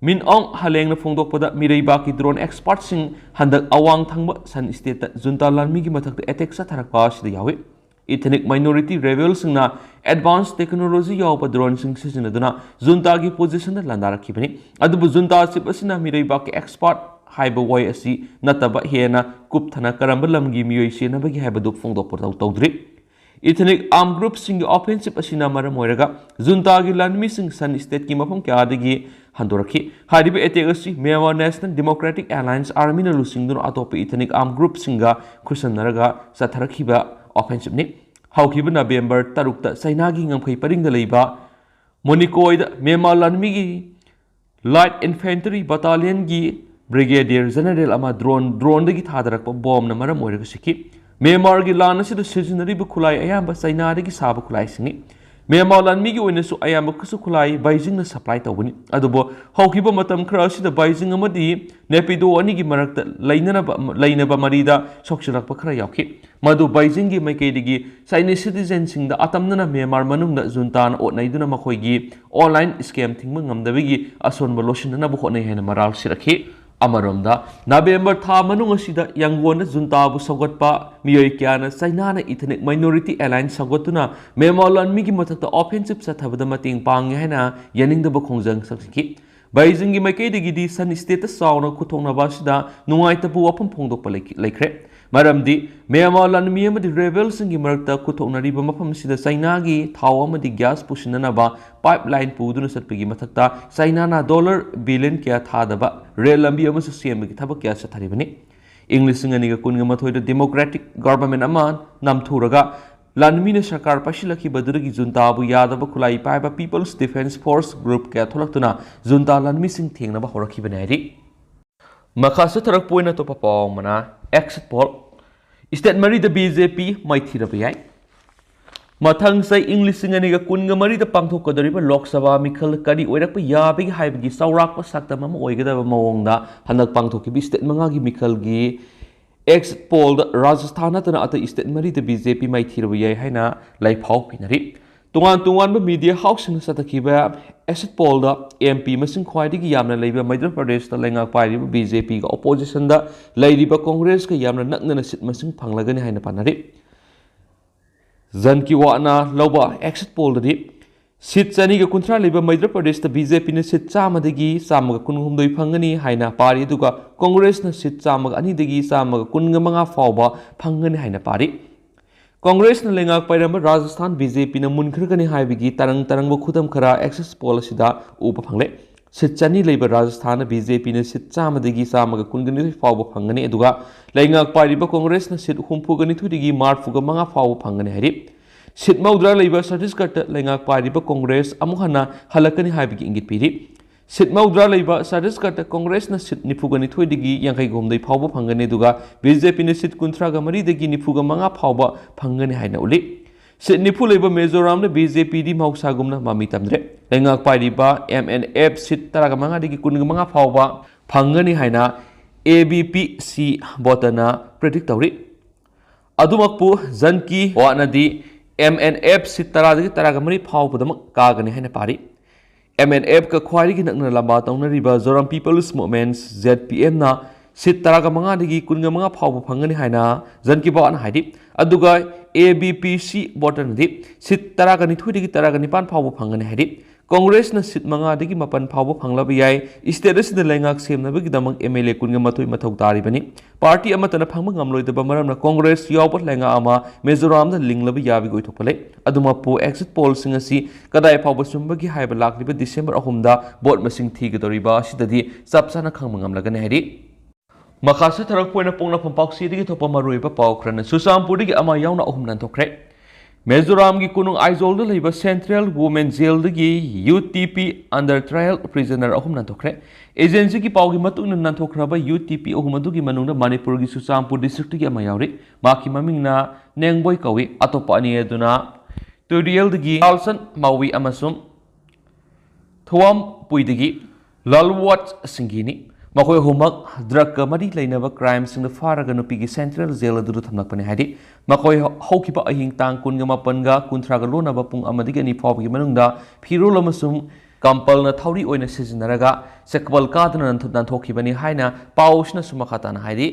ꯃꯤꯟ ꯑꯣꯡ ꯍꯂꯦꯡꯅ ꯐꯣꯡꯗꯣꯛꯄꯗ, ꯃꯤꯔꯩꯕꯥꯛꯀꯤ drone expertꯁꯤꯡ ꯍꯟꯗꯛ ꯑꯋꯥꯡ ꯊꯪꯕ ꯁꯟ stateꯇ junta ꯂꯥꯟꯃꯤꯒꯤ ꯃꯊꯛꯇ attack ꯆꯠꯊꯔꯛꯄ ꯑꯁꯤꯗ ꯌꯥꯎꯏ꯫ Ethnic minority rebelꯁꯤꯡꯅ advanced technology ꯌꯥꯎꯕ droneꯁꯤꯡ ꯁꯤꯖꯤꯟꯅꯗꯨꯅ juntaꯒꯤ positionꯗ ꯂꯥꯟꯗꯥꯔꯛꯈꯤꯕꯅꯤ꯫ ꯑꯗꯨꯕꯨ junta chief ꯑꯁꯤꯅ ꯃꯤꯔꯩꯕꯥꯛꯀꯤ expert ꯍꯥꯏꯕ ꯋꯥꯍꯩ ꯑꯁꯤ ꯅꯠꯇꯕ ꯍꯦꯟꯅ ꯀꯨꯞꯊꯅ ꯀꯔꯝꯕ ꯂꯝꯒꯤ ꯃꯤꯑꯣꯏ ꯆꯦꯟꯅꯕꯒꯦ ꯍꯥꯏꯕꯗꯨ ꯐꯣꯡꯗꯣꯛꯄ ꯇꯧ-, ꯇꯧꯗ꯭ꯔꯤ꯫ Ethnic armed groupꯁꯤꯡꯒꯤ offensive ꯑꯁꯤꯅ ꯃꯔꯝ ꯑꯣꯏꯔꯒ juntaꯒꯤ ꯂꯥꯟꯃꯤꯁꯤꯡ ꯁꯟ stateꯀꯤ ꯃꯐꯝ ꯀꯌꯥꯗꯒꯤ ꯍꯟꯗꯣꯔꯛꯈꯤ꯫ ꯍꯥꯏꯔꯤꯕ attack ꯑꯁꯤ Myanmar National Democratic Alliance Armyꯅ ꯂꯨꯆꯤꯡꯗꯨꯅ ꯑꯇꯣꯞꯄ ethnic armed groupꯁꯤꯡꯒ ꯈꯨꯠꯁꯝꯅꯔꯒ ꯆꯠꯊꯔꯛꯈꯤꯕ offensiveꯅꯤ꯫ ꯍꯧꯈꯤꯕ November ꯇꯔꯨꯛꯇ ꯆꯩꯅꯥꯒꯤ ꯉꯝꯈꯩ ꯄꯔꯤꯡꯗ ꯂꯩꯕ ꯃꯣꯅꯤꯀꯣꯏꯗ ꯃ꯭ꯌꯥꯟꯃꯥꯔ ꯂꯥꯟꯃꯤꯒꯤ Light Infantry Battalionꯒꯤ Brigadier General ꯑꯃ drone, droneꯗꯒꯤ ꯊꯥꯗꯔꯛꯄ bombꯅ ꯃꯔꯝ ꯑꯣꯏꯔꯒ ꯁꯤꯈꯤ꯫ ꯃ꯭ꯌꯥꯟꯃꯥꯔꯒꯤ ꯂꯥꯟ ꯑꯁꯤꯗ ꯁꯤꯖꯤꯟꯅꯔꯤꯕ ꯈꯨꯠꯂꯥꯏ ꯑꯌꯥꯝꯕ ꯆꯩꯅꯥꯗꯒꯤ ꯁꯥꯕ ꯈꯨꯠꯂꯥꯏꯁꯤꯡꯅꯤ꯫ ꯃ꯭ꯌꯥꯟꯃꯥꯔ ꯂꯥꯟꯃꯤꯒꯤ ꯑꯣꯏꯅꯁꯨ ꯑꯌꯥꯝꯕ ꯈꯨꯠꯁꯨ ꯈꯨꯠꯂꯥꯏ ꯕꯩꯖꯤꯡꯅ supply ꯇꯧꯕꯅꯤ꯫ ꯑꯗꯨꯕꯨ ꯍꯧꯈꯤꯕ ꯃꯇꯝ ꯈꯔ ꯑꯁꯤꯗ ꯕꯩꯖꯤꯡ ꯑꯃꯗꯤ ꯅꯦꯄꯤꯗꯣ ꯑꯅꯤꯒꯤ ꯃꯔꯛꯇ ꯂꯩꯅꯅꯕ, ꯂꯩꯅꯕ ꯃꯔꯤꯗ ꯁꯣꯛꯆꯤꯜꯂꯛꯄ ꯈꯔ ꯌꯥꯎꯈꯤ꯫ ꯃꯗꯨ ꯕꯩꯖꯤꯡꯒꯤ ꯃꯥꯏꯀꯩꯗꯒꯤ Chinese citizenꯁꯤꯡꯗ ꯑꯇꯝꯅꯅ ꯃ꯭ꯌꯥꯟꯃꯥꯔ ꯃꯅꯨꯡꯗ juntaꯅ ꯑꯣꯠꯅꯩꯗꯨꯅ ꯃꯈꯣꯏꯒꯤ online scam ꯊꯤꯡꯕ ꯉꯝꯗꯕꯒꯤ ꯑꯁꯣꯟꯕ ꯂꯣꯠꯁꯤꯟꯅꯅꯕ ꯍꯣꯠꯅꯩ ꯍꯥꯏꯅ ꯃꯔꯥꯜ ꯁꯤꯔꯛꯈꯤ꯫ ꯑꯃꯔꯣꯝꯗ, November ꯊꯥ ꯃꯅꯨꯡ ꯑꯁꯤꯗ ꯌꯥꯡꯒꯣꯟꯗ juntaꯕꯨ ꯁꯧꯒꯠꯄ ꯃꯤꯑꯣꯏ ꯀꯌꯥꯅ ꯆꯩꯅꯥꯅ Ethnic Minority Alliance ꯁꯧꯒꯠꯇꯨꯅ ꯃ꯭ꯌꯥꯟꯃꯥꯔ ꯂꯥꯟꯃꯤꯒꯤ ꯃꯊꯛꯇ offensive ꯆꯠꯊꯕꯗ ꯃꯇꯦꯡ ꯄꯥꯡꯉꯤ ꯍꯥꯏꯅ ꯌꯥꯅꯤꯡꯗꯕ ꯈꯣꯡꯖꯪ ꯁꯛꯆꯤꯟꯈꯤ꯫ ꯕꯩꯖꯤꯡꯒꯤ ꯃꯥꯏꯀꯩꯗꯒꯤꯗꯤ ꯁꯟ stateꯇ ꯆꯥꯎꯅ ꯈꯨꯠꯊꯣꯛꯅꯕ ꯑꯁꯤꯗ ꯅꯨꯡꯉꯥꯏꯇꯕ ꯋꯥꯐꯝ ꯐꯣꯡꯗꯣꯛꯄ ꯂꯩꯈꯤ-, ꯂꯩꯈ꯭ꯔꯦ꯫ ꯃꯔꯝꯗꯤ ꯃ꯭ꯌꯥꯟꯃꯥꯔ ꯂꯥꯟꯃꯤ ꯑꯃꯗꯤ rebelꯁꯤꯡꯒꯤ ꯃꯔꯛꯇ ꯈꯨꯠꯊꯣꯛꯅꯔꯤꯕ ꯃꯐꯝ ꯑꯁꯤꯗ ꯆꯩꯅꯥꯒꯤ ꯊꯥꯎ ꯑꯃꯗꯤ gas ꯄꯨꯁꯤꯟꯅꯅꯕ pipeline ꯄꯨꯗꯨꯅ ꯆꯠꯄꯒꯤ ꯃꯊꯛꯇ ꯆꯩꯅꯥꯅ dollar billion ꯀꯌꯥ ꯊꯥꯗꯕ ꯔꯦꯜ ꯂꯝꯕꯤ ꯑꯃꯁꯨ ꯁꯦꯝꯕꯒꯤ ꯊꯕꯛ ꯀꯌꯥ ꯆꯠꯊꯔꯤꯕꯅꯤ꯫ ꯏꯪ ꯂꯤꯁꯤꯡ ꯑꯅꯤꯒ ꯀꯨꯟꯒ ꯃꯥꯊꯣꯏꯗ democratic government ꯑꯃ ꯅꯝꯊꯨꯔꯒ ꯂꯥꯟꯃꯤꯅ ꯁꯔꯀꯥꯔ ꯄꯥꯏꯁꯤꯜꯂꯛꯈꯤꯕꯗꯨꯗꯒꯤ juntaꯕꯨ ꯌꯥꯗꯕ ꯈꯨꯠꯂꯥꯏ ꯄꯥꯏꯕ People's Defence Force group ꯀꯌꯥ ꯊꯣꯛꯂꯛꯇꯨꯅ junta ꯂꯥꯟꯃꯤꯁꯤꯡ ꯊꯦꯡꯅꯕ ꯍꯧꯔꯛꯈꯤꯕꯅꯤ ꯍꯥꯏꯔꯤ꯫ ꯃꯈꯥ ꯆꯠꯊꯔꯛꯄ ꯑꯣꯏꯅ ꯑꯇꯣꯞꯄ ꯄꯥꯎ ꯑꯃꯅ exit poll, state ꯃꯔꯤꯗ BJP ꯃꯥꯏꯊꯤꯔꯕ ꯌꯥꯏ꯫ ꯃꯊꯪ ꯆꯍꯤ ꯏꯪ ꯂꯤꯁꯤꯡ ꯑꯅꯤꯒ ꯀꯨꯟꯒ ꯃꯔꯤꯗ ꯄꯥꯡꯊꯣꯛꯀꯗꯧꯔꯤꯕ ꯂꯣꯛ ꯁꯚꯥ ꯃꯤꯈꯜ ꯀꯔꯤ ꯑꯣꯏꯔꯛꯄ ꯌꯥꯕꯒꯦ ꯍꯥꯏꯕꯒꯤ ꯆꯥꯎꯔꯥꯛꯄ ꯁꯛꯇꯝ ꯑꯃ ꯑꯣꯏꯒꯗꯕ ꯃꯑꯣꯡꯗ ꯍꯟꯗꯛ ꯄꯥꯡꯊꯣꯛꯈꯤꯕ state ꯃꯉꯥꯒꯤ ꯃꯤꯈꯜꯒꯤ exit pollꯗ ꯔꯥꯖꯁꯊꯥꯟ ꯅꯠꯇꯅ ꯑꯇꯩ state ꯃꯔꯤꯗ BJP ꯃꯥꯏꯊꯤꯔꯕ ꯌꯥꯏ ꯍꯥꯏꯅ ꯂꯥꯏꯐꯥꯎ ꯄꯤꯅꯔꯤ꯫ ꯇꯣꯉꯥꯟ ꯇꯣꯉꯥꯟꯕ ꯃꯤꯗꯤꯌꯥ ꯍꯥꯎꯁꯁꯤꯡꯅ ꯆꯠꯊꯈꯤꯕ ꯑꯦꯛꯖꯤꯠ ꯄꯣꯜꯗ ꯑꯦꯝ ꯄꯤ ꯃꯁꯤꯡ ꯈ꯭ꯋꯥꯏꯗꯒꯤ ꯌꯥꯝꯅ ꯂꯩꯕ ꯃꯩꯙ꯭ꯌ ꯄ꯭ꯔꯗꯦꯁꯇ ꯂꯩꯉꯥꯛ ꯄꯥꯏꯔꯤꯕ ꯕꯤ ꯖꯦ ꯄꯤꯒ ꯑꯣꯄꯣꯖꯤꯁꯟꯗ ꯂꯩꯔꯤꯕ ꯀꯣꯡꯒ꯭ꯔꯦꯁꯀ ꯌꯥꯝꯅ ꯅꯛꯅꯅ ꯁꯤꯠ ꯃꯁꯤꯡ ꯐꯪꯂꯒꯅꯤ ꯍꯥꯏꯅ ꯄꯥꯅꯔꯤ꯫ ꯖꯟ ꯀꯤ ꯋꯥꯠꯅ ꯂꯧꯕ ꯑꯦꯛꯖꯤꯠ ꯄꯣꯜꯗꯗꯤ ꯁꯤꯠ ꯆꯅꯤꯒ ꯀꯨꯟꯊ꯭ꯔꯥ ꯂꯩꯕ ꯃꯩꯙ꯭ꯌ ꯄ꯭ꯔꯗꯦꯁꯇ ꯕꯤ ꯖꯦ ꯄꯤꯅ ꯁꯤꯠ ꯆꯥꯝꯃꯗꯒꯤ ꯆꯥꯝꯃꯒ ꯀꯨꯟꯍꯨꯝꯗꯣꯏ ꯐꯪꯒꯅꯤ ꯍꯥꯏꯅ ꯄꯥꯔꯤ, ꯑꯗꯨꯒ ꯀꯣꯡꯒ꯭ꯔꯦꯁꯅ ꯁꯤꯠ ꯆꯥꯝꯃꯒ ꯑꯅꯤꯗꯒꯤ ꯆꯥꯝꯃꯒ ꯀꯨꯟꯒ ꯃꯉꯥ ꯐꯥꯎꯕ ꯐꯪꯒꯅꯤ ꯍꯥꯏꯅ ꯄꯥꯔꯤ꯫ ꯀꯣꯡꯒ꯭ꯔꯦꯁꯅ ꯂꯩꯉꯥꯛ ꯄꯥꯏꯔꯝꯕ ꯔꯥꯖꯁꯊꯥꯟ ꯕꯤ ꯖꯦ ꯄꯤꯅ ꯃꯨꯟꯈ꯭ꯔꯒꯅꯤ ꯍꯥꯏꯕꯒꯤ ꯇꯔꯪ ꯇꯔꯪꯕ ꯈꯨꯗꯝ ꯈꯔ ꯑꯦꯛꯖꯤꯠ ꯄꯣꯜ ꯑꯁꯤꯗ ꯎꯕ ꯐꯪꯂꯦ꯫ ꯁꯤꯠ ꯆꯅꯤ ꯂꯩꯕ ꯔꯥꯖꯁꯊꯥꯟꯗ ꯕꯤ ꯖꯦ ꯄꯤꯅ ꯁꯤꯠ ꯆꯥꯝꯃꯗꯒꯤ ꯆꯥꯝꯃꯒ ꯀꯨꯟꯒꯅꯤꯊꯣꯏ ꯐꯥꯎꯕ ꯐꯪꯒꯅꯤ, ꯑꯗꯨꯒ ꯂꯩꯉꯥꯛ ꯄꯥꯏꯔꯤꯕ ꯀꯣꯡꯒ꯭ꯔꯦꯁꯅ ꯁꯤꯠ ꯍꯨꯝꯐꯨꯒ ꯅꯤꯊꯣꯏꯗꯒꯤ ꯃꯔꯤꯐꯨꯒ ꯃꯉꯥ ꯐꯥꯎꯕ ꯐꯪꯒꯅꯤ ꯍꯥꯏꯔꯤ꯫ ꯁꯤꯠ ꯃꯧꯗ꯭ꯔꯥ ꯂꯩꯕ ꯆꯇꯤꯁꯒꯔꯗ ꯂꯩꯉꯥꯛ ꯄꯥꯏꯔꯤꯕ ꯀꯣꯡꯒ꯭ꯔꯦꯁ ꯑꯃꯨꯛ ꯍꯟꯅ ꯍꯜꯂꯛꯀꯅꯤ ꯍꯥꯏꯕꯒꯤ ꯏꯪꯒꯤꯠ ꯄꯤꯔꯤ꯫ ꯁꯤꯠ ꯃꯧꯗ꯭ꯔꯥ ꯂꯩꯕ ꯆꯇꯤꯁꯒꯔꯗ ꯀꯣꯡꯒ꯭ꯔꯦꯁꯅ ꯁꯤꯠ ꯅꯤꯐꯨꯒ ꯅꯤꯊꯣꯏꯗꯒꯤ ꯌꯥꯡꯈꯩꯒ ꯍꯨꯝꯗꯣꯏ ꯐꯥꯎꯕ ꯐꯪꯒꯅꯤ, ꯑꯗꯨꯒ ꯕꯤ ꯖꯦ ꯄꯤꯅ ꯁꯤꯠ ꯀꯨꯟꯊ꯭ꯔꯥꯒ ꯃꯔꯤꯗꯒꯤ ꯅꯤꯐꯨꯒ ꯃꯉꯥ ꯐꯥꯎꯕ ꯐꯪꯒꯅꯤ ꯍꯥꯏꯅ ꯎꯠꯂꯤ꯫ ꯁꯤꯠ ꯅꯤꯐꯨ ꯂꯩꯕ ꯃꯤꯖꯣꯔꯥꯝꯗ ꯕꯤ ꯖꯦ ꯄꯤꯗꯤ ꯃꯍꯧꯁꯥꯒꯨꯝꯅ ꯃꯃꯤ ꯇꯝꯗ꯭ꯔꯦ꯫ ꯂꯩꯉꯥꯛ ꯄꯥꯏꯔꯤꯕ ꯑꯦꯝ ꯑꯦꯟ ꯑꯦꯐ ꯁꯤꯠ ꯇꯔꯥꯒ ꯃꯉꯥꯗꯒꯤ ꯀꯨꯟꯒ ꯃꯉꯥ ꯐꯥꯎꯕ ꯐꯪꯒꯅꯤ ꯍꯥꯏꯅ ꯑꯦ ꯕꯤ ꯄꯤ ꯁꯤ ꯕꯣꯇꯅ ꯄ꯭ꯔꯤꯗꯤꯛ ꯇꯧꯔꯤ꯫ ꯑꯗꯨꯃꯛꯄꯨ ꯖꯟ ꯀꯤ ꯋꯥꯠꯅꯗꯤ ꯑꯦꯝ ꯑꯦꯟ ꯑꯦꯐ ꯁꯤꯠ ꯇꯔꯥꯗꯒꯤ ꯇꯔꯥꯒ ꯃꯔꯤ ꯐꯥꯎꯕꯗꯃꯛ ꯀꯥꯒꯅꯤ ꯍꯥꯏꯅ ꯄꯥꯔꯤ꯫ ꯑꯦꯝ ꯑꯦꯟ ꯑꯦꯐꯀ ꯈ꯭ꯋꯥꯏꯗꯒꯤ ꯅꯛꯅ ꯂꯝꯕꯥ ꯇꯧꯅꯔꯤꯕ ꯖꯣꯔꯥꯝ ꯄꯤꯄꯜꯁ ꯃꯨꯚꯃꯦꯟꯠ, ꯖꯦꯗ ꯄꯤ ꯑꯦꯝꯅ ꯁꯤꯠ ꯇꯔꯥꯒ ꯃꯉꯥꯗꯒꯤ ꯀꯨꯟꯒ ꯃꯉꯥ ꯐꯥꯎꯕ ꯐꯪꯒꯅꯤ ꯍꯥꯏꯅ ꯖꯟ ꯀꯤ ꯋꯥꯠꯅ ꯍꯥꯏꯔꯤ꯫ ꯑꯗꯨꯒ ꯑꯦ ꯕꯤ ꯄꯤ ꯁꯤ ꯕꯣꯇꯅꯗꯤ ꯁꯤꯠ ꯇꯔꯥꯒ ꯅꯤꯊꯣꯏꯗꯒꯤ ꯇꯔꯥꯒ ꯅꯤꯄꯥꯟ ꯐꯥꯎꯕ ꯐꯪꯒꯅꯤ ꯍꯥꯏꯔꯤ꯫ ꯀꯣꯡꯒ꯭ꯔꯦꯁꯅ ꯁꯤꯠ ꯃꯉꯥꯗꯒꯤ ꯃꯥꯄꯟ ꯐꯥꯎꯕ ꯐꯪꯂꯕ ꯌꯥꯏ꯫ ꯁ꯭ꯇꯦꯠ ꯑꯁꯤꯗ ꯂꯩꯉꯥꯛ ꯁꯦꯝꯅꯕꯒꯤꯗꯃꯛ ꯑꯦꯝ ꯑꯦꯜ ꯑꯦ ꯀꯨꯟꯒ ꯃꯥꯊꯣꯏ ꯃꯊꯧ ꯇꯥꯔꯤꯕꯅꯤ꯫ ꯄꯥꯔꯇꯤ ꯑꯃꯠꯇꯅ ꯐꯪꯕ ꯉꯝꯂꯣꯏꯗꯕ ꯃꯔꯝꯅ ꯀꯣꯡꯒ꯭ꯔꯦꯁ ꯌꯥꯎꯕ ꯂꯩꯉꯥꯛ ꯑꯃ ꯃꯤꯖꯣꯔꯥꯝꯗ ꯂꯤꯡꯂꯕ ꯌꯥꯕꯒꯤ ꯑꯣꯏꯊꯣꯛꯄ ꯂꯩ꯫ ꯑꯗꯨꯃꯛꯄꯨ ꯑꯦꯛꯖꯤꯠ ꯄꯣꯜꯁꯤꯡ ꯑꯁꯤ ꯀꯗꯥꯏ ꯐꯥꯎꯕ ꯆꯨꯝꯕꯒꯦ ꯍꯥꯏꯕ ꯂꯥꯛꯂꯤꯕ ꯗꯤꯁꯦꯝꯕꯔ ꯑꯍꯨꯝꯗ ꯚꯣꯠ ꯃꯁꯤꯡ ꯊꯤꯒꯗꯧꯔꯤꯕ ꯑꯁꯤꯗꯗꯤ ꯆꯞ ꯆꯥꯅ ꯈꯪꯕ ꯉꯝꯂꯒꯅꯤ ꯍꯥꯏꯔꯤ꯫ ꯃꯈꯥ ꯆꯠꯊꯔꯛꯄ ꯑꯣꯏꯅ ꯄꯣꯛꯅꯐꯝ ꯄꯥꯎꯆꯦꯗꯒꯤ ꯊꯣꯛꯄ ꯃꯔꯨꯑꯣꯏꯕ ꯄꯥꯎ ꯈꯔꯅ ꯆꯨꯔꯆꯥꯟꯄꯨꯔꯗꯒꯤ ꯑꯃ ꯌꯥꯎꯅ ꯑꯍꯨꯝ ꯅꯥꯟꯊꯣꯛꯈ꯭ꯔꯦ꯫ ꯃꯤꯖꯣꯔꯥꯝꯒꯤ ꯀꯣꯅꯨꯡ ꯑꯥꯏꯖꯣꯜꯗ ꯂꯩꯕ ꯁꯦꯟꯇ꯭ꯔꯦꯜ ꯋꯨꯃꯦꯟ ꯖꯦꯜꯗꯒꯤ U T P under trial prisoner ꯑꯍꯨꯝ ꯅꯥꯟꯊꯣꯛꯈ꯭ꯔꯦ꯫ ꯑꯦꯖꯦꯟꯁꯤꯒꯤ ꯄꯥꯎꯒꯤ ꯃꯇꯨꯡ ꯏꯟꯅ, ꯅꯥꯟꯊꯣꯛꯈ꯭ꯔꯕ ꯌꯨ ꯇꯤ ꯄꯤ ꯑꯍꯨꯝ ꯑꯗꯨꯒꯤ ꯃꯅꯨꯡꯗ ꯃꯅꯤꯄꯨꯔꯒꯤ ꯆꯨꯔꯆꯥꯟꯄꯨꯔ ꯗꯤꯁꯇ꯭ꯔꯤꯛꯇꯒꯤ ꯑꯃ ꯌꯥꯎꯔꯤ꯫ ꯃꯍꯥꯛꯀꯤ ꯃꯃꯤꯡꯅ ꯅꯦꯡꯕꯣꯏ ꯀꯧꯏ꯫ ꯑꯇꯣꯞꯄ ꯑꯅꯤ ꯑꯗꯨꯅ ꯇꯨꯔꯤꯌꯦꯜꯗꯒꯤ ꯀꯥꯜꯁꯟ ꯃꯥꯎꯋꯤ ꯑꯃꯁꯨꯡ ꯊꯋꯥꯝꯄꯨꯏꯗꯒꯤ ꯂꯥꯜꯋꯥꯠ ꯁꯤꯡꯒꯤꯅꯤ꯫ ꯃꯈꯣꯏ ꯑꯍꯨꯝꯃꯛ ꯗ꯭ꯔꯒꯀ ꯃꯔꯤ ꯂꯩꯅꯕ ꯀ꯭ꯔꯥꯏꯝꯁꯤꯡꯗ ꯐꯥꯔꯒ ꯅꯨꯄꯤꯒꯤ ꯁꯦꯟꯇ꯭ꯔꯦꯜ ꯖꯦꯜ ꯑꯗꯨꯗ ꯊꯝꯂꯛꯄꯅꯤ ꯍꯥꯏꯔꯤ꯫ ꯃꯈꯣꯏ ꯍꯧꯈꯤꯕ ꯑꯍꯤꯡ ꯇꯥꯡ ꯀꯨꯟꯒ ꯃꯥꯄꯟꯒ ꯀꯨꯟꯊ꯭ꯔꯥꯒ ꯂꯣꯟꯅꯕ ꯄꯨꯡ ꯑꯃꯗꯒꯤ ꯑꯅꯤ ꯐꯥꯎꯕꯒꯤ ꯃꯅꯨꯡꯗ ꯐꯤꯔꯣꯜ ꯑꯃꯁꯨꯡ ꯀꯝꯄꯜꯅ ꯊꯧꯔꯤ ꯑꯣꯏꯅ ꯁꯤꯖꯤꯟꯅꯔꯒ ꯁꯦꯀꯕꯜ ꯀꯥꯗꯨꯅ ꯅꯥꯟꯊꯣꯛꯈꯤꯕꯅꯤ ꯍꯥꯏꯅ ꯄꯥꯎ ꯑꯁꯤꯅꯁꯨ ꯃꯈꯥ ꯇꯥꯅ ꯍꯥꯏꯔꯤ꯫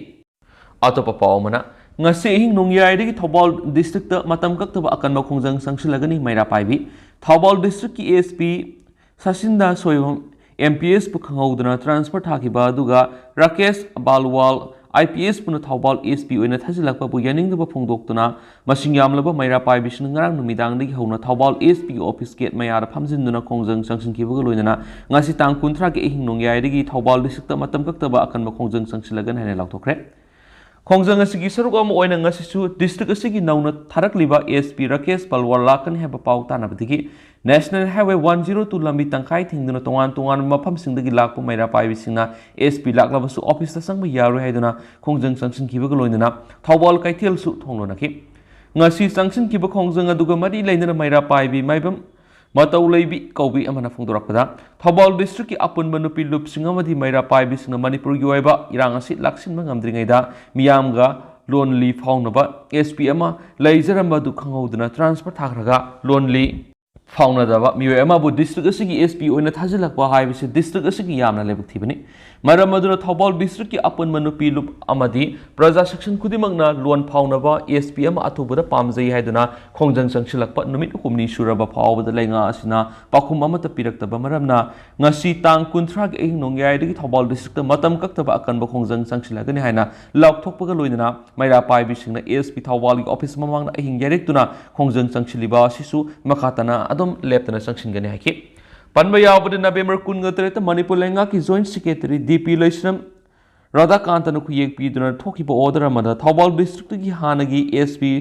ꯑꯇꯣꯞꯄ ꯄꯥꯎ ꯑꯃꯅ, ꯉꯁꯤ ꯑꯍꯤꯡ ꯅꯣꯡꯌꯥꯏꯗꯒꯤ ꯊꯧꯕꯥꯜ ꯗꯤꯁꯇ꯭ꯔꯤꯛꯇ ꯃꯇꯝ ꯀꯛꯇꯕ ꯑꯀꯟꯕ ꯈꯣꯡꯖꯪ ꯆꯪꯁꯤꯜꯂꯒꯅꯤ꯫ ꯃꯩꯔꯥ ꯄꯥꯏꯕꯤ꯫ ꯊꯧꯕꯥꯜ ꯗꯤꯁꯇ꯭ꯔꯤꯛꯀꯤ S P ꯁꯆꯤꯟꯗ Soibam M P ꯑꯦꯁꯄꯨ ꯈꯪꯍꯧꯗꯅ ꯇ꯭ꯔꯥꯟꯁꯐꯔ ꯊꯥꯈꯤꯕ ꯑꯗꯨꯒ Rakesh Balwal I P ꯑꯦꯁꯄꯨꯅ Thoubal S P ꯑꯣꯏꯅ ꯊꯥꯖꯤꯜꯂꯛꯄꯕꯨ ꯌꯥꯅꯤꯡꯗꯕ ꯐꯣꯡꯗꯣꯛꯇꯨꯅ ꯃꯁꯤꯡ ꯌꯥꯝꯂꯕ ꯃꯩꯔꯥ ꯄꯥꯏꯕꯤꯁꯤꯡꯅ ꯉꯔꯥꯡ ꯅꯨꯃꯤꯗꯥꯡꯗꯒꯤ ꯍꯧꯅ ꯊꯧꯕꯥꯜ ꯑꯦꯁ ꯄꯤꯒꯤ ꯑꯣꯐꯤꯁ ꯒꯦꯠ ꯃꯌꯥꯗ ꯐꯝꯖꯤꯟꯗꯨꯅ ꯈꯣꯡꯖꯪ ꯆꯪꯁꯤꯟꯈꯤꯕꯒ ꯂꯣꯏꯅꯅ ꯉꯁꯤ ꯇꯥꯡ ꯀꯨꯟꯊ꯭ꯔꯥꯒꯤ ꯑꯍꯤꯡ ꯅꯣꯡꯌꯥꯏꯗꯒꯤ ꯊꯧꯕꯥꯜ ꯗꯤꯁꯇ꯭ꯔꯤꯛꯇ ꯃꯇꯝ ꯀꯛꯇꯕ ꯑꯀꯟꯕ ꯈꯣꯡꯖꯪ ꯆꯪꯁꯤꯜꯂꯒꯅꯤ ꯍꯥꯏꯅ ꯂꯥꯎꯊꯣꯛꯈ꯭ꯔꯦ꯫ ꯈꯣꯡꯖꯪ ꯑꯁꯤꯒꯤ ꯁꯔꯨꯛ ꯑꯃ ꯑꯣꯏꯅ ꯉꯁꯤꯁꯨ ꯗꯤꯁꯇ꯭ꯔꯤꯛ ꯑꯁꯤꯒꯤ ꯅꯧꯅ ꯊꯥꯔꯛꯂꯤꯕ ꯑꯦꯁ ꯄꯤ ꯔꯥꯀꯦꯁ ꯄꯜꯋꯥꯔ ꯂꯥꯛꯀꯅꯤ ꯍꯥꯏꯕ ꯄꯥꯎ ꯇꯥꯟꯅꯕꯗꯒꯤ national highway one zero two ꯂꯝꯕꯤ ꯇꯪꯈꯥꯏ ꯊꯤꯡꯗꯨꯅ ꯇꯣꯉꯥꯟ ꯇꯣꯉꯥꯟꯕ ꯃꯐꯝꯁꯤꯡꯗꯒꯤ ꯂꯥꯛꯄ ꯃꯩꯔꯥ ꯄꯥꯏꯕꯤꯁꯤꯡꯅ ꯑꯦꯁ ꯄꯤ ꯂꯥꯛꯂꯕꯁꯨ ꯑꯣꯐꯤꯁꯇ ꯆꯪꯕ ꯌꯥꯔꯣꯏ ꯍꯥꯏꯗꯨꯅ ꯈꯣꯡꯖꯪ ꯆꯪꯁꯤꯟꯈꯤꯕꯒ ꯂꯣꯏꯅꯅ ꯊꯧꯕꯥꯜ ꯀꯩꯊꯦꯜꯁꯨ ꯊꯣꯡ ꯂꯣꯟꯅꯈꯤ꯫ ꯉꯁꯤ ꯆꯪꯁꯤꯟꯈꯤꯕ ꯈꯣꯡꯖꯪ ꯑꯗꯨꯒ ꯃꯔꯤ ꯂꯩꯅꯅ ꯃꯩꯔꯥ ꯄꯥꯏꯕꯤ ꯃꯥꯏꯕꯝ ꯃꯇꯧ ꯂꯩꯕꯤ ꯀꯧꯕꯤ ꯑꯃꯅ ꯐꯣꯡꯗꯣꯔꯛꯄꯗ, ꯊꯧꯕꯥꯜ ꯗꯤꯁꯇ꯭ꯔꯤꯛꯀꯤ ꯑꯄꯨꯟꯕ ꯅꯨꯄꯤ ꯂꯨꯞꯁꯤꯡ ꯑꯃꯗꯤ ꯃꯩꯔꯥ ꯄꯥꯏꯕꯤꯁꯤꯡꯅ ꯃꯅꯤꯄꯨꯔꯒꯤ ꯑꯣꯏꯕ ꯏꯔꯥꯡ ꯑꯁꯤ ꯂꯥꯛꯁꯤꯟꯕ ꯉꯝꯗ꯭ꯔꯤꯉꯩꯗ ꯃꯤꯌꯥꯝꯒ ꯂꯣꯟꯂꯤ ꯐꯥꯎꯅꯕ ꯑꯦꯁ ꯄꯤ ꯑꯃ ꯂꯩꯖꯔꯝꯕ ꯑꯗꯨ ꯈꯪꯍꯧꯗꯅ ꯇ꯭ꯔꯥꯟꯁꯐꯔ ꯊꯥꯈ꯭ꯔꯒ ꯂꯣꯟꯂꯤ ꯐꯥꯎꯅꯗꯕ ꯃꯤꯑꯣꯏ ꯑꯃꯕꯨ ꯗꯤꯁꯇ꯭ꯔꯤꯛ ꯑꯁꯤꯒꯤ ꯑꯦꯁ ꯄꯤ ꯑꯣꯏꯅ ꯊꯥꯖꯤꯜꯂꯛꯄ ꯍꯥꯏꯕꯁꯤ ꯗꯤꯁꯇ꯭ꯔꯤꯛ ꯑꯁꯤꯒꯤ ꯌꯥꯝꯅ ꯂꯥꯏꯕꯛ ꯊꯤꯕꯅꯤ꯫ ꯃꯔꯝ ꯑꯗꯨꯅ ꯊꯧꯕꯥꯜ ꯗꯤꯁꯇ꯭ꯔꯤꯛꯀꯤ ꯑꯄꯨꯟꯕ ꯅꯨꯄꯤ ꯂꯨꯞ ꯑꯃꯗꯤ ꯄ꯭ꯔꯖꯥ ꯁꯦꯛꯁꯟ ꯈꯨꯗꯤꯡꯃꯛꯅ ꯂꯣꯟ ꯐꯥꯎꯅꯕ ꯑꯦꯁ ꯄꯤ ꯑꯃ ꯑꯊꯨꯕꯗ ꯄꯥꯝꯖꯩ ꯍꯥꯏꯗꯨꯅ ꯈꯣꯡꯖꯪ ꯆꯪꯁꯤꯜꯂꯛꯄ ꯅꯨꯃꯤꯠ ꯍꯨꯝꯅꯤ ꯁꯨꯔꯕ ꯐꯥꯎꯕꯗ ꯂꯩꯉꯥꯛ ꯑꯁꯤꯅ ꯄꯥꯎꯈꯨꯝ ꯑꯃꯠꯇ ꯄꯤꯔꯛꯇꯕ ꯃꯔꯝꯅ ꯉꯁꯤ ꯇꯥꯡ ꯀꯨꯟꯊ꯭ꯔꯥꯒꯤ ꯑꯍꯤꯡ ꯅꯣꯡꯌꯥꯏꯗꯒꯤ ꯊꯧꯕꯥꯜ ꯗꯤꯁꯇ꯭ꯔꯤꯛꯇ ꯃꯇꯝ ꯀꯛꯇꯕ ꯑꯀꯟꯕ ꯈꯣꯡꯖꯪ ꯆꯪꯁꯤꯜꯂꯒꯅꯤ ꯍꯥꯏꯅ ꯂꯥꯎꯊꯣꯛꯄꯒ ꯂꯣꯏꯅꯅ ꯃꯩꯔꯥ ꯄꯥꯏꯕꯤꯁꯤꯡꯅ ꯑꯦꯁ ꯄꯤ ꯊꯧꯕꯥꯜꯒꯤ ꯑꯣꯐꯤꯁ ꯃꯃꯥꯡꯗ ꯑꯍꯤꯡ ꯌꯥꯔꯦꯛꯇꯨꯅ ꯈꯣꯡꯖꯪ ꯆꯪꯁꯤꯜꯂꯤꯕ ꯑꯁꯤꯁꯨ ꯃꯈꯥ ꯇꯥꯅ ꯑꯗꯨꯝ ꯂꯦꯞꯇꯅ ꯆꯪꯁꯤꯟꯒꯅꯤ ꯍꯥꯏꯈꯤ꯫ ꯄꯟꯕ ꯌꯥꯎꯕꯗ ꯅꯕꯦꯝꯕꯔ ꯀꯨꯟꯒ ꯇꯔꯦꯠꯇ ꯃꯅꯤꯄꯨꯔ ꯂꯩꯉꯥꯛꯀꯤ ꯖꯣꯏꯟꯠ ꯁꯦꯀ꯭ꯔꯦꯇꯔꯤ ꯗꯤ ꯄꯤ ꯂꯩꯁ꯭ꯔꯝ ꯔꯥꯙꯥꯀꯥꯟꯇꯅ ꯈꯨꯌꯦꯛ ꯄꯤꯗꯨꯅ ꯊꯣꯛꯈꯤꯕ ꯑꯣꯔꯗꯔ ꯑꯃꯗ ꯊꯧꯕꯥꯜ ꯗꯤꯁꯇ꯭ꯔꯤꯛꯇꯒꯤ ꯍꯥꯟꯅꯒꯤ ꯑꯦꯁ ꯄꯤ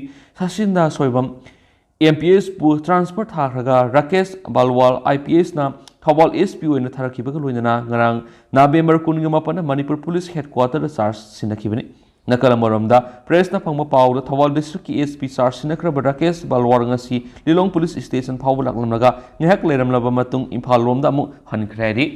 ꯁꯆꯤꯟꯗꯥ ꯁꯣꯏꯕꯝ ꯑꯦꯝ ꯄꯤ ꯑꯦꯁꯄꯨ ꯇ꯭ꯔꯥꯟꯁꯐꯔ ꯊꯥꯈ꯭ꯔꯒ ꯔꯥꯀꯦꯁ ꯕꯥꯜꯋꯥꯜ ꯑꯥꯏ ꯄꯤ ꯑꯦꯁꯅ ꯊꯧꯕꯥꯜ ꯑꯦꯁ ꯄꯤ ꯑꯣꯏꯅ ꯊꯥꯔꯛꯈꯤꯕꯒ ꯂꯣꯏꯅꯅ ꯉꯔꯥꯡ ꯅꯕꯦꯝꯕꯔ ꯀꯨꯟꯒ ꯃꯥꯄꯟꯗ ꯃꯅꯤꯄꯨꯔ ꯄꯨꯂꯤꯁ ꯍꯦꯗꯀ꯭ꯋꯥꯇꯔꯗ ꯆꯥꯔꯖ ꯁꯤꯟꯅꯈꯤꯕꯅꯤ꯫ ꯅꯥꯀꯜ ꯑꯃꯔꯣꯝꯗ ꯄ꯭ꯔꯦꯁꯅ ꯐꯪꯕ ꯄꯥꯎꯗ ꯊꯧꯕꯥꯜ ꯗꯤꯁꯇ꯭ꯔꯤꯛꯀꯤ ꯑꯦꯁ ꯄꯤ ꯆꯥꯔꯖ ꯁꯤꯟꯅꯈ꯭ꯔꯕ ꯔꯥꯀꯦꯁ ꯕꯥꯜꯋꯥꯔ ꯉꯁꯤ ꯂꯤꯂꯣꯡ ꯄꯨꯂꯤꯁ ꯁ꯭ꯇꯦꯁꯟ ꯐꯥꯎꯕ ꯂꯥꯛꯂꯝꯂꯒ ꯉꯥꯏꯍꯥꯛ ꯂꯩꯔꯝꯂꯕ ꯃꯇꯨꯡ ꯏꯝꯐꯥꯜ ꯂꯣꯝꯗ ꯑꯃꯨꯛ ꯍꯟꯈ꯭ꯔꯦ ꯍꯥꯏꯔꯤ꯫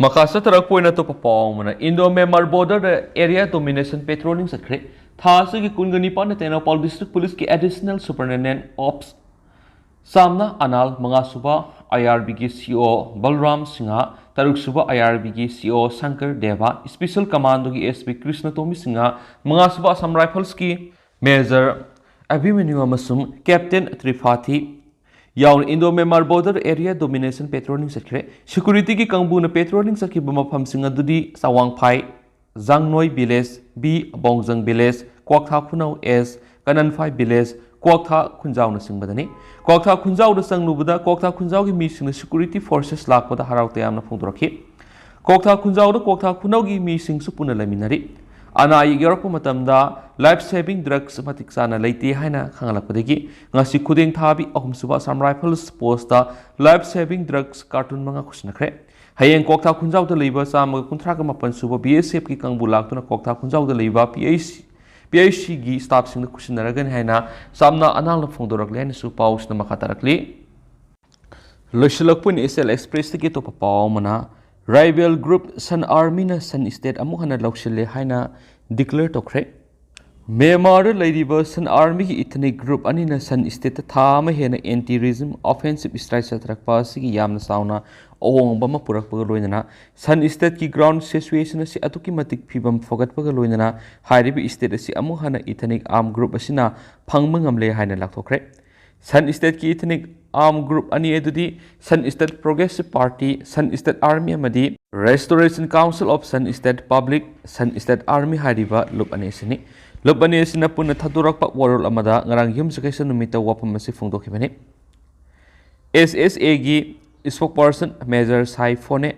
ꯃꯈꯥ ꯆꯠꯊꯔꯛꯄ ꯑꯣꯏꯅ ꯑꯇꯣꯞꯄ ꯄꯥꯎ ꯑꯃꯅ, Indo Myanmar ꯕꯣꯔꯗꯔꯗ area domination patrolling ꯆꯠꯈ꯭ꯔꯦ꯫ ꯊꯥ ꯑꯁꯤꯒꯤ ꯀꯨꯟꯒ ꯅꯤꯄꯥꯟꯗ ꯇꯦꯡꯅꯧꯄꯥꯜ ꯗꯤꯁꯇ꯭ꯔꯤꯛ ꯄꯨꯂꯤꯁꯀꯤ ꯑꯦꯗꯤꯁꯅꯦꯜ ꯁꯨꯄꯔꯤꯟꯇꯦꯟꯗꯦꯟꯠ ꯑꯣꯞꯁ ꯁꯥꯝꯅ ꯑꯅꯥꯜ, ꯃꯉꯥꯁꯨꯕ ꯑꯥꯏ ꯑꯥꯔ ꯕꯤꯒꯤ ꯁꯤ ꯑꯣ ꯕꯜꯔꯥꯝ ꯁꯤꯡꯍ, ꯇꯔꯨꯛꯁꯨꯕ ꯑꯥꯏ ꯑꯥꯔ ꯕꯤꯒꯤ C O Shankar Dev, special ꯀꯃꯥꯟꯗꯣꯒꯤ ꯑꯦꯁ ꯄꯤ ꯀ꯭ꯔꯤꯁꯅꯇꯣꯃꯤ ꯁꯤꯡꯍ, ꯃꯉꯥꯁꯨꯕ ꯑꯁꯥꯝ ꯔꯥꯏꯐꯜꯁꯀꯤ ꯃꯦꯖꯔ ꯑꯚꯤꯃꯟꯌꯨ ꯑꯃꯁꯨꯡ ꯀꯦꯞꯇꯦꯟ ꯇ꯭ꯔꯤꯄꯥꯊꯤ ꯌꯥꯎꯅ Indo Myanmar border area domination patrolling ꯆꯠꯈ꯭ꯔꯦ꯫ ꯁꯦꯀ꯭ꯌꯨꯔꯤꯇꯤꯒꯤ ꯀꯥꯡꯕꯨꯅ ꯄꯦꯇ꯭ꯔꯣꯂꯤꯡ ꯆꯠꯈꯤꯕ ꯃꯐꯝꯁꯤꯡ ꯑꯗꯨꯗꯤ Chawangphai Jangnoi village, B Bongjang village, Kwakta Khunou, S Kananphai village, Kwakta ꯈꯨꯟꯖꯥꯎꯅꯆꯤꯡꯕꯗꯅꯤ꯫ ꯀ꯭ꯋꯥꯛꯊꯥ ꯈꯨꯟꯖꯥꯎꯗ ꯆꯪꯂꯨꯕꯗ ꯀ꯭ꯋꯥꯛꯊꯥ ꯈꯨꯟꯖꯥꯎꯒꯤ ꯃꯤꯁꯤꯡꯅ ꯁꯦꯀ꯭ꯌꯨꯔꯤꯇꯤ ꯐꯣꯔꯁꯦꯁ ꯂꯥꯛꯄꯗ ꯍꯔꯥꯎ ꯇꯌꯥꯝꯅ ꯐꯣꯡꯗꯣꯔꯛꯈꯤ꯫ ꯀ꯭ꯋꯥꯛꯊꯥ ꯈꯨꯟꯖꯥꯎꯗ ꯀ꯭ꯋꯥꯛꯊꯥ ꯈꯨꯅꯧꯒꯤ ꯃꯤꯁꯤꯡꯁꯨ ꯄꯨꯟꯅ ꯂꯩꯃꯤꯟꯅꯔꯤ꯫ ꯑꯅꯥ ꯑꯌꯦꯛ ꯌꯥꯎꯔꯛꯄ ꯃꯇꯝꯗ ꯂꯥꯏꯐ ꯁꯦꯚꯤꯡ ꯗ꯭ꯔꯒꯁ ꯃꯇꯤꯛ ꯆꯥꯅ ꯂꯩꯇꯦ ꯍꯥꯏꯅ ꯈꯪꯍꯜꯂꯛꯄꯗꯒꯤ ꯉꯁꯤ ꯈꯨꯗꯦꯡ ꯊꯥꯕꯤ ꯑꯍꯨꯝꯁꯨꯕ Assam Rifles post life saving drugs carton ꯃꯉꯥ ꯈꯨꯠꯁꯤꯟꯅꯈ꯭ꯔꯦ꯫ ꯍꯌꯦꯡ ꯀ꯭ꯋꯥꯛꯊꯥ ꯈꯨꯟꯖꯥꯎꯗ ꯂꯩꯕ ꯆꯥꯝꯃꯒ ꯀꯨꯟꯊ꯭ꯔꯥꯒ ꯃꯥꯄꯟ ꯁꯨꯕ ꯕꯤ ꯑꯦꯁ ꯑꯦꯐꯀꯤ ꯀꯥꯡꯕꯨ ꯂꯥꯛꯇꯨꯅ ꯀ꯭ꯋꯥꯛꯊꯥ ꯈꯨꯟꯖꯥꯎꯗ ꯂꯩꯕ ꯄꯤ ꯑꯩꯆ ꯄꯤ ꯑꯩꯆ ꯁꯤꯒꯤ ꯁ꯭ꯇꯥꯐꯁꯤꯡꯗ ꯈꯨꯠꯁꯤꯟꯅꯔꯒꯅꯤ ꯍꯥꯏꯅ ꯆꯥꯝꯅ ꯑꯅꯥꯜꯅ ꯐꯣꯡꯗꯣꯔꯛꯂꯦ ꯍꯥꯏꯅꯁꯨ ꯄꯥꯎꯁꯤꯅ ꯃꯈꯥ ꯇꯥꯔꯛꯂꯤ꯫ ꯂꯣꯏꯁꯤꯜꯂꯛꯄ ꯑꯣꯏꯅ ꯑꯦꯁ ꯑꯦꯜ ꯑꯦꯛꯁꯄ꯭ꯔꯦꯁꯇꯒꯤ ꯑꯇꯣꯞꯄ ꯄꯥꯎ ꯑꯃꯅ, ꯔꯥꯏꯕꯦꯜ ꯒ꯭ꯔꯨꯞ ꯁꯟ ꯑꯥꯔꯃꯤꯅ ꯁꯟ ꯁ꯭ꯇꯦꯠ ꯑꯃꯨꯛ ꯍꯟꯅ ꯂꯧꯁꯤꯜꯂꯦ ꯍꯥꯏꯅ ꯗꯤꯀ꯭ꯂꯦꯌꯔ ꯇꯧꯈ꯭ꯔꯦ꯫ ꯃ꯭ꯌꯥꯟꯃꯥꯔꯗ ꯂꯩꯔꯤꯕ ꯁꯟ ꯑꯥꯔꯃꯤꯒꯤ ꯏꯊꯅꯤꯛ ꯒ꯭ꯔꯨꯞ ꯑꯅꯤꯅ ꯁꯟ ꯁ꯭ꯇꯦꯠꯇ ꯊꯥ ꯑꯃ ꯍꯦꯟꯅ ꯑꯦꯟꯇꯤ ꯔꯦꯖꯤꯝ ꯑꯣꯐꯦꯟꯁꯤꯞ ꯁ꯭ꯇ꯭ꯔꯥꯏꯛ ꯆꯠꯊꯔꯛꯄ ꯑꯁꯤꯒꯤ ꯌꯥꯝꯅ ꯆꯥꯎꯅ ꯑꯍꯣꯡꯕ ꯑꯃ ꯄꯨꯔꯛꯄꯒ ꯂꯣꯏꯅꯅ ꯁꯟ ꯁ꯭ꯇꯦꯠꯀꯤ ꯒ꯭ꯔꯥꯎꯟ ꯁꯤꯆꯨꯋꯦꯁꯟ ꯑꯁꯤ ꯑꯗꯨꯛꯀꯤ ꯃꯇꯤꯛ ꯐꯤꯕꯝ ꯐꯒꯠꯄꯒ ꯂꯣꯏꯅꯅ ꯍꯥꯏꯔꯤꯕ ꯁ꯭ꯇꯦꯠ ꯑꯁꯤ ꯑꯃꯨꯛ ꯍꯟꯅ ꯏꯊꯅꯤꯛ ꯑꯥꯔꯝ ꯒ꯭ꯔꯨꯞ ꯑꯁꯤꯅ ꯐꯪꯕ ꯉꯝꯂꯦ ꯍꯥꯏꯅ ꯂꯥꯎꯊꯣꯛꯈ꯭ꯔꯦ꯫ ꯁꯟ ꯁ꯭ꯇꯦꯠꯀꯤ ꯏꯊꯅꯤꯛ ꯑꯥꯔꯝ ꯒ꯭ꯔꯨꯞ ꯑꯅꯤ ꯑꯗꯨꯗꯤ Shan state progressive party, Shan state army ꯑꯃꯗꯤ restoration council of Shan state public, Shan state army ꯍꯥꯏꯔꯤꯕ ꯂꯨꯞ ꯑꯅꯤ ꯑꯁꯤꯅꯤ꯫ ꯂꯨꯞ ꯑꯅꯤ ꯑꯁꯤꯅ ꯄꯨꯟꯅ ꯊꯥꯗꯣꯔꯛꯄ ꯋꯥꯔꯣꯜ ꯑꯃꯗ ꯉꯔꯥꯡ ꯌꯨꯝꯁꯀꯩꯁ ꯅꯨꯃꯤꯠꯇ ꯋꯥꯐꯝ ꯑꯁꯤ ꯐꯣꯡꯗꯣꯛꯈꯤꯕꯅꯤ꯫ ꯑꯦꯁ ꯑꯦꯁ ꯑꯦꯒꯤ ꯁ꯭ꯄꯣꯛꯄꯔꯁꯟ ꯃꯦꯖꯔ ꯁꯥꯏ ꯐꯣꯅꯦ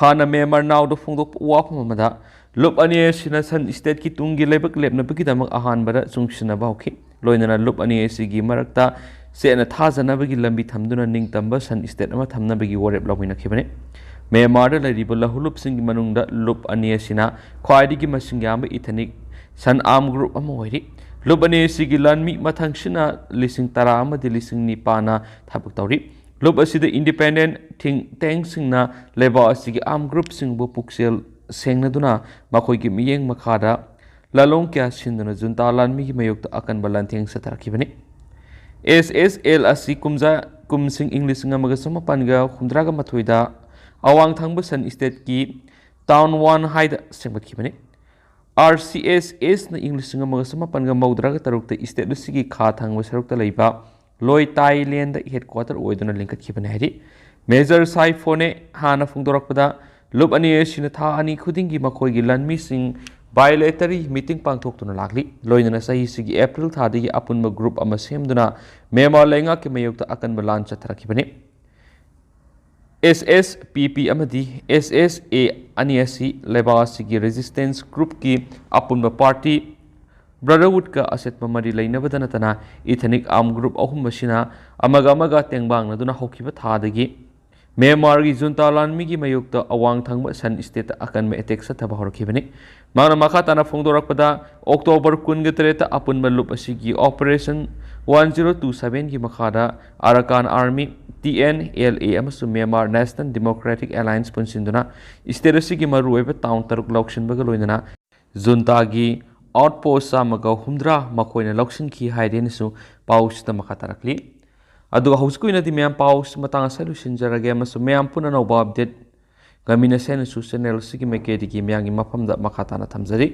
ꯍꯥꯟꯅ ꯃ꯭ꯌꯥꯟꯃꯥꯔ ꯅꯥꯎꯗ ꯐꯣꯡꯗꯣꯛꯄ ꯋꯥꯐꯝ ꯑꯃꯗ, ꯂꯨꯞ ꯑꯅꯤ ꯑꯁꯤꯅ ꯁꯟ ꯁ꯭ꯇꯦꯠꯀꯤ ꯇꯨꯡꯒꯤ ꯂꯩꯕꯥꯛ ꯂꯦꯞꯅꯕꯒꯤꯗꯃꯛ ꯑꯍꯥꯟꯕꯗ ꯆꯨꯡꯁꯤꯟꯅꯕ ꯍꯧꯈꯤ꯫ ꯂꯣꯏꯅꯅ ꯂꯨꯞ ꯑꯅꯤ ꯑꯁꯤꯒꯤ ꯃꯔꯛꯇ ꯆꯦꯠꯅ ꯊꯥꯖꯅꯕꯒꯤ ꯂꯝꯕꯤ ꯊꯝꯗꯨꯅ ꯅꯤꯡꯇꯝꯕ ꯁꯟ ꯁ꯭ꯇꯦꯠ ꯑꯃ ꯊꯝꯅꯕꯒꯤ ꯋꯥꯔꯦꯞ ꯂꯧꯃꯤꯟꯅꯈꯤꯕꯅꯤ꯫ ꯃ꯭ꯌꯥꯟꯃꯥꯔꯗ ꯂꯩꯔꯤꯕ ꯂꯍꯨꯂꯨꯞꯁꯤꯡꯒꯤ ꯃꯅꯨꯡꯗ ꯂꯨꯞ ꯑꯅꯤ ꯑꯁꯤꯅ ꯈ꯭ꯋꯥꯏꯗꯒꯤ ꯃꯁꯤꯡ ꯌꯥꯝꯕ ꯏꯊꯅꯤꯛ ꯁꯟ ꯑꯥꯔꯝ ꯒ꯭ꯔꯨꯞ ꯑꯃ ꯑꯣꯏꯔꯤ꯫ ꯂꯨꯞ ꯑꯅꯤ ꯑꯁꯤꯒꯤ ꯂꯥꯟꯃꯤ ꯃꯊꯪꯁꯤꯠꯅ ꯂꯤꯁꯤꯡ ꯇꯔꯥ ꯑꯃꯗꯤ ꯂꯤꯁꯤꯡ ꯅꯤꯄꯥꯟꯅ ꯊꯕꯛ ꯇꯧꯔꯤ꯫ ꯂꯨꯞ ꯑꯁꯤꯗ independent think tankꯁꯤꯡꯅ ꯂꯩꯕꯥꯛ ꯑꯁꯤꯒꯤ armed groupꯁꯤꯡꯕꯨ ꯄꯨꯛꯆꯦꯜ ꯁꯦꯡꯅꯗꯨꯅ ꯃꯈꯣꯏꯒꯤ ꯃꯤꯠꯌꯦꯡ ꯃꯈꯥꯗ ꯂꯥꯂꯣꯡ ꯀꯌꯥ ꯁꯤꯟꯗꯨꯅ junta ꯂꯥꯟꯃꯤꯒꯤ ꯃꯥꯌꯣꯛꯇ ꯑꯀꯟꯕ ꯂꯥꯟꯊꯦꯡ ꯆꯠꯊꯔꯛꯈꯤꯕꯅꯤ꯫ ꯑꯦꯁ ꯑꯦꯁ ꯑꯦꯜ ꯑꯁꯤ ꯀꯨꯝꯖꯥ ꯀꯨꯝꯁꯤꯡ ꯏꯪ ꯂꯤꯁꯤꯡ ꯑꯃꯒ ꯆꯃꯥꯄꯟꯒ ꯍꯨꯝꯗ꯭ꯔꯥꯒ ꯃꯥꯊꯣꯏꯗ ꯑꯋꯥꯡ ꯊꯪꯕ ꯁꯟ stateꯀꯤ town one ꯍꯥꯏꯗ ꯁꯦꯝꯒꯠꯈꯤꯕꯅꯤ꯫ ꯑꯥꯔ ꯁꯤ ꯑꯦꯁ ꯑꯦꯁꯅ ꯏꯪ ꯂꯤꯁꯤꯡ ꯑꯃꯒ ꯆꯃꯥꯄꯟꯒ ꯃꯧꯗ꯭ꯔꯥꯒ ꯇꯔꯨꯛꯇ state ꯑꯁꯤꯒꯤ ꯈꯥ ꯊꯪꯕ ꯁꯔꯨꯛꯇ ꯂꯩꯕ ꯂꯣꯏ ꯇꯥꯏꯂꯦꯟꯗ headquarter ꯑꯣꯏꯗꯨꯅ ꯂꯤꯡꯈꯠꯈꯤꯕꯅꯤ ꯍꯥꯏꯔꯤ꯫ Major Sai Phone ꯍꯥꯟꯅ ꯐꯣꯡꯗꯣꯔꯛꯄꯗ, ꯂꯨꯞ ꯑꯅꯤ ꯑꯁꯤꯅ ꯊꯥ ꯑꯅꯤ ꯈꯨꯗꯤꯡꯒꯤ ꯃꯈꯣꯏꯒꯤ ꯂꯥꯟꯃꯤꯁꯤꯡ bilateral meeting ꯄꯥꯡꯊꯣꯛꯇꯨꯅ ꯂꯥꯛꯂꯤ꯫ ꯂꯣꯏꯅꯅ ꯆꯍꯤꯁꯤꯒꯤ April ꯊꯥꯗꯒꯤ ꯑꯄꯨꯟꯕ group ꯑꯃ ꯁꯦꯝꯗꯨꯅ ꯃ꯭ꯌꯥꯟꯃꯥꯔ ꯂꯩꯉꯥꯛꯀꯤ ꯃꯥꯌꯣꯛꯇ ꯑꯀꯟꯕ ꯂꯥꯟ ꯆꯠꯊꯔꯛꯈꯤꯕꯅꯤ꯫ ꯑꯦꯁ ꯑꯦꯁ ꯄꯤ ꯄꯤ ꯑꯃꯗꯤ ꯑꯦꯁ ꯑꯦꯁ ꯑꯦ ꯑꯅꯤ ꯑꯁꯤ ꯂꯩꯕꯥꯛ ꯑꯁꯤꯒꯤ resistance groupꯀꯤ ꯑꯄꯨꯟꯕ party Brotherhoodꯀ ꯑꯆꯦꯠꯄ ꯃꯔꯤ ꯂꯩꯅꯕꯗ ꯅꯠꯇꯅ, ethnic armed group ꯑꯍꯨꯝ ꯑꯁꯤꯅ ꯑꯃꯒ ꯑꯃꯒ ꯇꯦꯡꯕꯥꯡꯅꯗꯨꯅ ꯍꯧꯈꯤꯕ ꯊꯥꯗꯒꯤ ꯃ꯭ꯌꯥꯟꯃꯥꯔꯒꯤ junta ꯂꯥꯟꯃꯤꯒꯤ ꯃꯥꯌꯣꯛꯇ ꯑꯋꯥꯡ ꯊꯪꯕ ꯁꯟ stateꯇ ꯑꯀꯟꯕ attack ꯆꯠꯊꯕ ꯍꯧꯔꯛꯈꯤꯕꯅꯤ꯫ ꯃꯍꯥꯛꯅ ꯃꯈꯥ ꯇꯥꯅ ꯐꯣꯡꯗꯣꯔꯛꯄꯗ, October ꯀꯨꯟꯒ ꯇꯔꯦꯠꯇ ꯑꯄꯨꯟꯕ ꯂꯨꯞ ꯑꯁꯤꯒꯤ Operation one zero two sevenꯒꯤ ꯃꯈꯥꯗ Arakan Army, T N L A, ꯑꯃꯁꯨꯡ Myanmar National Democratic Alliance ꯄꯨꯟꯁꯤꯟꯗꯨꯅ state ꯑꯁꯤꯒꯤ ꯃꯔꯨꯑꯣꯏꯕ town ꯇꯔꯨꯛ ꯂꯧꯁꯤꯟꯕꯒ ꯂꯣꯏꯅꯅ juntaꯒꯤ outpost ꯆꯥꯝꯃꯒ ꯍꯨꯝꯗ꯭ꯔꯥ ꯃꯈꯣꯏꯅ ꯂꯧꯁꯤꯟꯈꯤ ꯍꯥꯏꯔꯦꯅꯁꯨ ꯄꯥꯎꯁꯤꯗ ꯃꯈꯥ ꯇꯥꯔꯛꯂꯤ꯫ ꯑꯗꯨꯒ ꯍꯧꯖꯤꯛꯀꯤ ꯑꯣꯏꯅꯗꯤ ꯃꯌꯥꯝ ꯄꯥꯎꯁꯤ ꯃꯇꯥꯡ ꯑꯁꯤꯗ ꯂꯣꯏꯁꯤꯟꯖꯔꯒꯦ, ꯑꯃꯁꯨꯡ ꯃꯌꯥꯝ ꯄꯨꯟꯅ ꯑꯅꯧꯕ update ꯉꯝꯃꯤꯟꯅꯁꯦꯅꯁꯨ channel ꯑꯁꯤꯒꯤ ꯃꯥꯏꯀꯩꯗꯒꯤ ꯃꯌꯥꯝꯒꯤ ꯃꯐꯝꯗ ꯃꯈꯥ ꯇꯥꯅ ꯊꯝꯖꯔꯤ꯫